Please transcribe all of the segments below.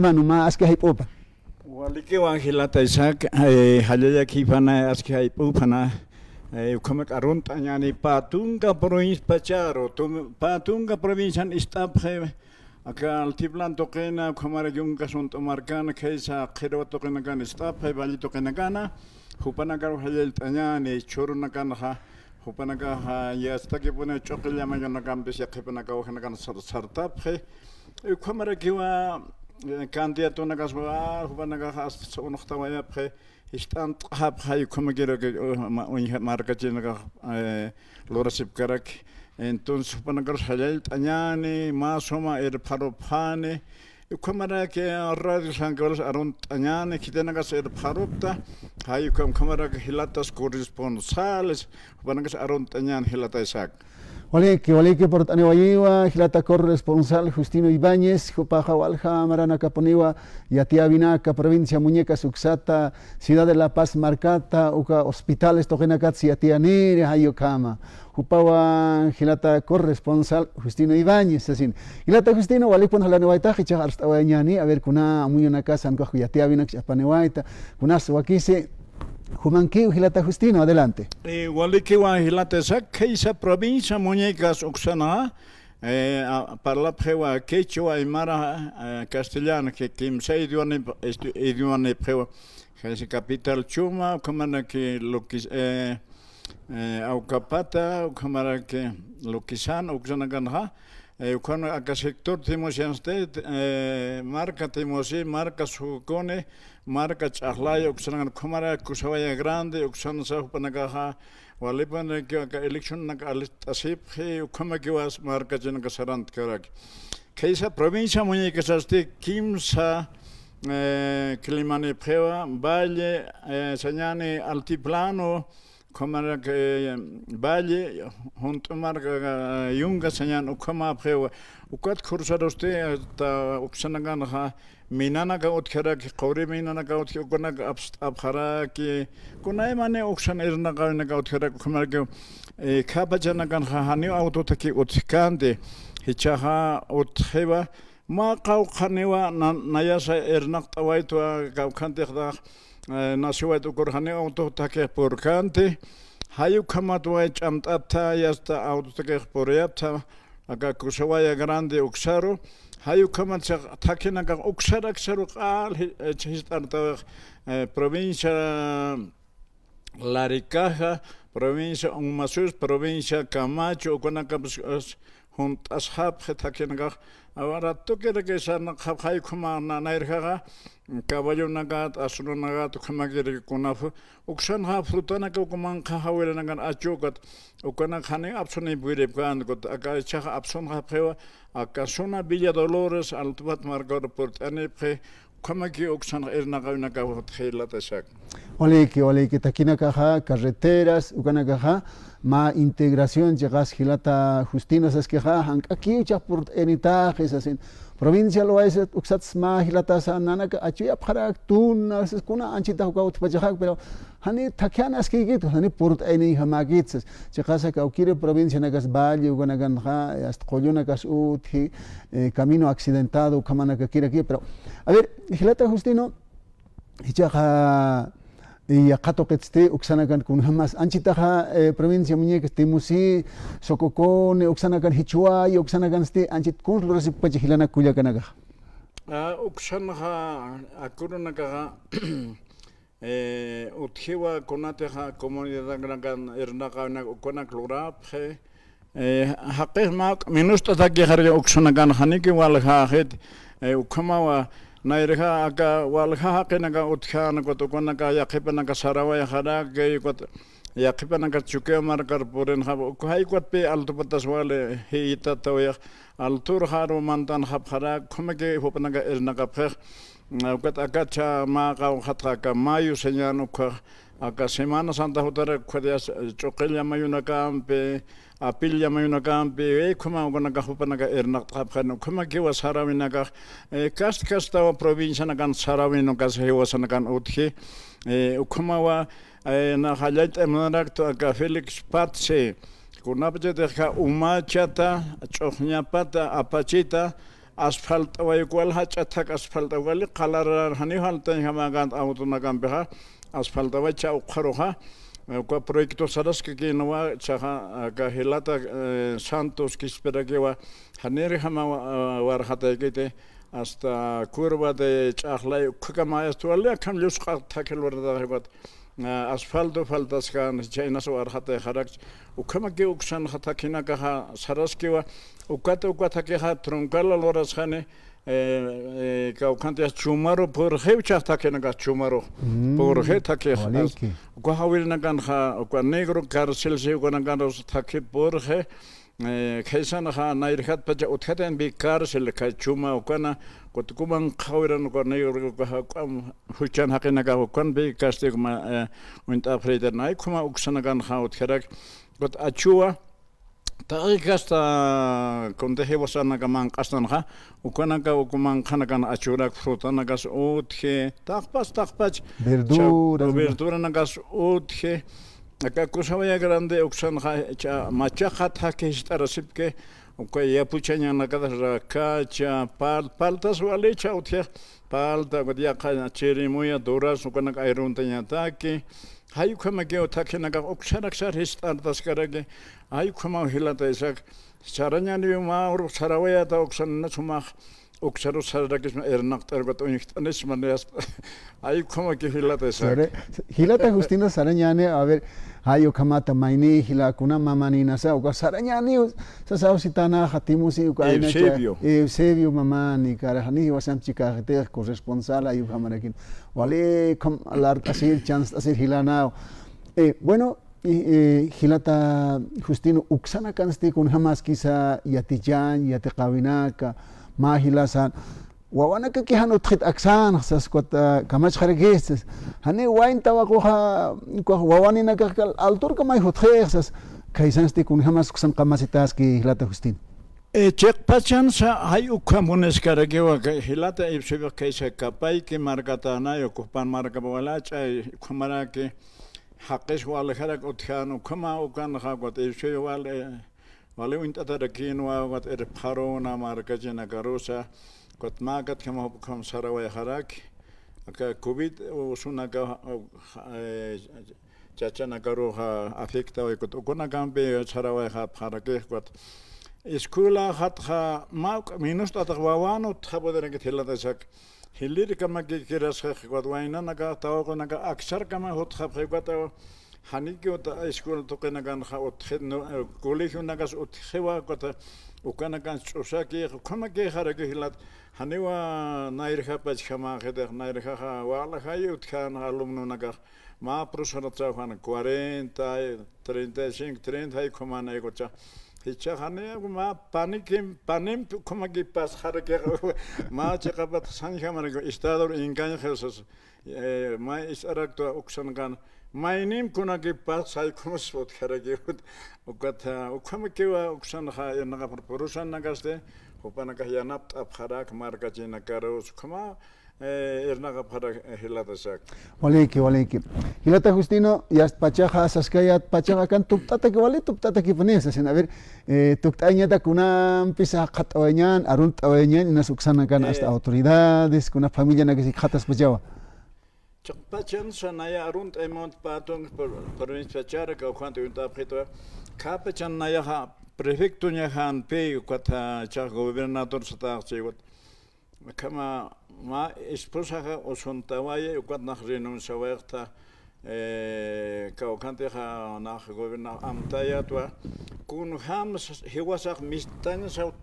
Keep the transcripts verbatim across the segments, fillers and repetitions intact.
Manu, mä aski jayp'upan. Walikiwa jilata Isaac, eh, jallallakipana aski jayp'upana, eh, ukhamak arunt'añäni pä tunka provincia pacharu, tum-, pä tunka provincian ist'apxi, aka Altiplano tuqina, ukhamaraki yunka sunt'u markana, khaysa qhirwa tuqinakan ist'apxi, valle tuqinakana, jupanakar jallallt'añäni, chhurunakanxa, jupanakaxa, yastakipuni ch'uqi llamayunakampis, yaqhipanakaw jinakan sar-, sartapxi, ukhamarakiwa, eh, candidatonakaswa, jupanakaxa hasta unuxtawayapxi, jist'ant'xapxi, ukhamakiraki, uh, ma-, uñja-, markachinakax, eh, lurasipkaraki. Entonces, jupanakarus jallallt'añäni, mä suma irpharupxani, ukhamaraki Radio San Gabriel arunt'añäni, khitinakas irpharupta, jay ukham-, ukhamaraki jilatas corresponsales, jupanakas arunt'añäni jilata Isaac. Waliki, waliki purt'aniwayiwa, jilata corresponsal Justino Ibáñez, jupaxa walja maranakapuniwa, yatiyäwinaka, provincia Muñecas uksata, ciudad de La Paz markata, uka hospitales tuqinakatsa yatiyaniri, jay ukhama. Jupawa jilata corresponsal Justino Ibáñez, sasin. Jilata Justino, walikpun jalaniwaytax, jichhax arst'awayañäni, a ver, kuna amuyunakas, jan ukax yatiyäwinaksa apaniwayta, kunas wakisi, jumankiw jilata Justino, adelante. Eh, walikiwa jilata Isaac, khaysa provincia Muñecas uksanxa, eh, a-, parlapxiwa quechua, aymara, eh, castellano, ki-, kimsa idioma nip-, istu-, idioma nipxiwa, khaysa capital Chuma, ukhamaraki Luquis-, eh, eh, Aucapata, ukhamaraki Luquizán, uksanakanxa, eh, ukhan aka sector Timusiansti, eh, marka Timusi, marka Sucune, marka Ch'aqlaya, uksanakan ukhamara Cusawaya Grande, uksansa jupanakaxa, walipanaki aka eleccionanak alist'asipxi, ukhamakiwas markachinaka sarantkaraki. Khaysa provincia Muñecasasti kimsa, eh, clima nipxiwa, valle, eh, sañäni altiplano, ukhamaraki, eh, valle, junt'u marka, eh, yunka sañäni ukhamäpxiwa. Ukat khursarusti, hasta uksanakanxa minanaka utjaraki, quri minanaka utji, ukanaka apst'apxaraki. Kunaymani uksan irnaqäwinaka utjaraki, ukhamaraki, eh, khapachanakanxa janiw autotaki utjkänti, jichhaxa utjiwa, mä qawqhaniwa na-, nayasa irnaqt'awaytwa kawkhantixtax, eh, nasiwayt ukur janiw autotakix purkänti, jay ukhamatwa ch'amt'apta, yasta autotakix puriyapta, aka Cusawaya Grande uksaru, jay ukhamat thakinakax uksar aksaru q'al ji-, eh, jist'artawix, eh, provincia Laricaja, provincia Omasuyos, provincia Camacho, ukanakapis, eh, junt'asxapxi thakinakax. Awara tukirakisa naqxapxi, jay ukhama na-, nayrjaxa, caballonakat, asnonakat, ukhamakiraki kunapxi. Uksanxa frutanaka uka manqha jawiranakan achükat, ukanak janiw apsunipkiripkänti, ukat aka jichhaxa apsunxapxiwa, aka zona Villa Dolores, Altupat markaru purt'anipxi, ukhamaki uksanxa irnaqäwinakaw utji jilata Isaac. Waliki, waliki, thakinakaxa, carreteras, ukanakaxa, mä integración, chiqas jilata Justino saskixa, jank'akiw jichhax purt'anitaxi sasin. Provincia Loaiza uksats mä jilatasa nanaka achuyapxarak, tuna, sas kuna anchitax uka utjpachaxak, pero jani thakhan askïkit, jani purt'aninjamäkit sas. Chiqasa kawkïri provincianakas valle, ukanakanxa, hasta qullunakas utji, eh, camino accidentado, ukhamanakakiraki, pero, a ver, jilata Justino, jichhaxa, eh, yaqha tuqitsti, uksanakan kunjamas, anchitaxa, eh, provincia Muñecas, Timusi, Sococone, uksanakan Jichhuaya, uksanakansti, anchit kuns lurasipkachi jilanak kullakanakaxa. Ah, uksanxa, akurunakaxa, eh, utjiwa kunatixa comunidadnakan irnaqäwinak ukanak lurapxi, eh, jaqix mä minust'atakixaraki uksanakan janiki waljaxit, eh, ukhamawa nayrja aka walja jaqinaka utjän, ukat ukanaka yaqhipanaka sarawayxaraki, ukat yaqhipanaka Chukiyawu markar purinxapxi, uka jay ukatpï altupatas wali jiyitatawayix, alturxaru mantanxapxarak, ukhamaki jupanaka irnaqapxix, ukat akacha mä qawqhatxa aka mayo sañän ukhax, aka Semana Santa jutarak ukxatix ch'uqi llamayunakampi, apil llamayunakampi, eh, ukhama ukanakax jupanaka irnaqt'xapxani, ukhamakiwa sarawinakax, eh, kast kastawa provincianakan sarawin ukasa jiwasanakan utji, eh, ukhamawa, eh, nax jallallt'amunarakta aka Félix Patse, kunapachatix aka Umachata, Ch'uxñapata, Apachita, Asfaltaway uka wal jach'a thak asfaltaway wali qalarar janiw jaltañ jamäkänti autonakampixa, asfaltaway cha ukxaruxa, uka proyecto saraskakïnwa chaxa, aka jilata, eh, Santos Quisperakiwa, janir jama, eh, warxataykiti, hasta curva de Ch'axlay, ukhakamay hasta wali akham llusqa thakhi lurataxa ukat, ah, asfalto faltaskän, chaynas warxatayxarakchi. Ukhamaki uksanxa thakhinakaxa saraskiwa, ukat uka thakhixa troncal lurasxani, eh, eh, kawkhantixa chumaru purxiw chax thakhinakax chumaru. Mm, purxi thakhixa. Waliki. Uka jawirinakanxa, uka negro cárcel si ukanakanxa thakhi purxi, eh, khaysanxa nayrjatpacha utjatayanpi cárcel, kha chuma ukana, kut uka manqha jawiran uka negro, uka jak'am juchan jaqinakax ukanpi castigo ma, eh, uñt'apxiritan. Ay, ukhama uksanakanxa utjaraki, kut achuwa, taqi kasta kunti jiwasanaka manq'astanxa, ukanaka, uka manqhanakan achurak frutanakas utji, taqpas, taqpach, verduras, verduranakas utji, aka Cusawaya Grande uksanxa, cha, machaqa thakhi jist'arasipki, uka yapuchañanakatas rakacha, pal, paltas walicha utji, palta, ukat yaqha chirimuya, durazno, ukanak ayruntañataki. Jay ukhamakiw thakhinakax uksaraksar jist'artaskaraki. Jay ukhamaw jilata Isaac. Sarañäniw mä urux sarawayata uksanana sumax uksaru sararakisma irnaqt'ar ukat uñjt'anisma niyasta. Jay ukhamaki jilata Isaac. Sare-, jilata Justino sarañäni, a ver, jay ukhamata mayni jila kuna mamaninasa, uka sarañäni, sasaw sitana jatimusi, uka aynacha, Eusebio. Eusebio mamani, kara, jani jiwasamp chikäxitix, corresponsal, jay ukhamarakin. Wali, ukham lart'asir, chanst'asir jilanaw. Eh, bueno, eh, eh, jilata Justino, uksanakansti kunjämaskisa yatichañ, yatiqäwinaka, mä jilasan, wawanakaki jan utjit aksänxa sas, ukat, ah, kamachxarakïsti sas. Janiw wayn tawaquxa, ukax wawaninakax kal alturkamay utjix sas, khaysansti kunjämas uksan qamasitäski jilata Justino. Eh, chiqpachansa jay ukham munskarakiwa, jilata Eusebio, khaysa kapayki markatänayu, kupan markap wali ach'ay ukhamaraki, jaqis waljarak utjän, ukhama ukanxa, ukat Eusebio wali, eh, wali uñt'atarakïnwa, ukat irpxaruna markachinakarusa, ukat mäkatjama ukham sarawayxaraki, aka covid usunaka, eh, chachanakaruxa afectaway, ukat ukanakampi sarawayxapxarakix, ukat escuela jatxa mä uk-, minust'atax wawan utjapxarakit jilata Isaac. Jilirkamakikirasxix, ukat waynanakax, tawaqunakax aksarkama utjapxi, ukat janikiw uta escuela tuqinakanxa utji, no, eh, colegionakas utjiwa, ukat ukanakan ch'usakix, ukhamakixaraki jilat, janiwa nayrjapachjamäxitix, nayrjaxa waljayi utjän alumnonakax, mä profesorat sawjan cuarenta, treinta y cinco, treinta, jay ukhamanay ukacha. Jichhax janiw mä panikim, panimp ukhamaki pasxarakixa, mä chiqapat sañjamaraki, estador engañxi sas, eh, may ist'araktwa uksanakan, maynim kunaki pas, jay ukhamas utjaraki, ukat, ah, ukhamakiwa uksanxa irnaqapxar purusanakasti, jupanakax yanapt'apxarak markachinakarus, ukhama, eh, irnaqapxarak, eh, jilata Isaac. Waliki, waliki. Jilata Justino, yast pachaxa, saskayät pachaxa, akan tukt'ataki, wali tukt'atakipuni, sasin, a ver, eh, tukt'ayañata kunampis jaqhat'awayañän, arunt'awayañän, inas uksanakan hasta autoridades, kuna familianakis jikxataspachawa. Chiqpachansa naya arunt'aymunt pä tunka pro-, provincia Charak, kawkhanti uñt'apxitwa. Khäpachan nayaxa prefectoñaxänpi, ukat, ah, chax gobernador sataxchi, ukat. Akhama mä esposaxa usuntawaya, ukat nax renunciawayxta, eh, kawkhantixa nax gobierno amtayätwa, kunjams jiwasax mistañ sawt,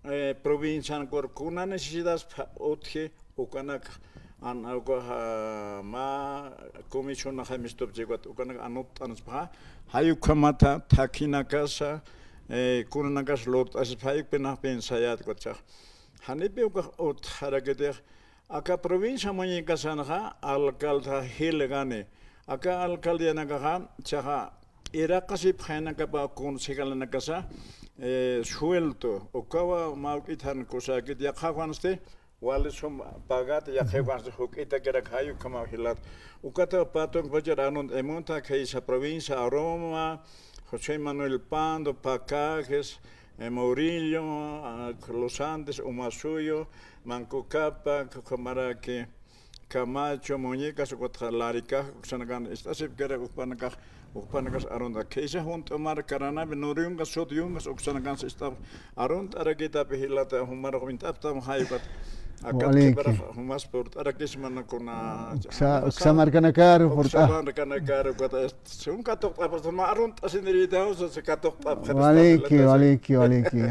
eh, provincian kur kuna necesidad utji, ukanak an, ukaxa mä comisionaxa mistupchi, ukat ukanak anupt'anspaxa, jay ukhamata thakhinakasa, eh, kunanakas lurt'asipxi, jay ukpinax pensayät, ukat chax. Janipi ukax utjarakitix, aka provincia Muñecasanxa alcalde jilgani. Aka alcaldianakaxa, chaxa, iraqasipxayanakapa concejalanakasa, eh, sueldo, ukawa mä juk'it jan kusäkit, yaqha jupansti, wali sum pagat, yaqha jupansti juk'itakirak, jay ukhamaw jilat. Ukata pä tunkpachar arunt'aymunta, khaysa provincia Aroma, José Manuel Pando, Pacajes, eh, Murillo, ah, Los Andes, Umasuyu, Manco Cápac, ukhamaraki Camacho, Muñecas, ukatxa Laricajac, uksanakan ist'asipkarakiw, ukpanakax, ukpanakas arunt'arakï. Khisa junt'u mar Caranavi, Nuriungas, Sut Yungas, uksanakansa ist'apxi. Arunt'arakïtapi jilata, jumarux uñt'apxtam jay ukat. Akat Waliki. Qhiparux jumas purt'arakisma kuna. Uksa, uksa markanakaru purt'a. Uksa markanakaru ukat, este, sum katuqt'apxasma, arunt'asinirïtaw, sasa katuqt'apxaristam. Waliki, jilata, waliki, waliki.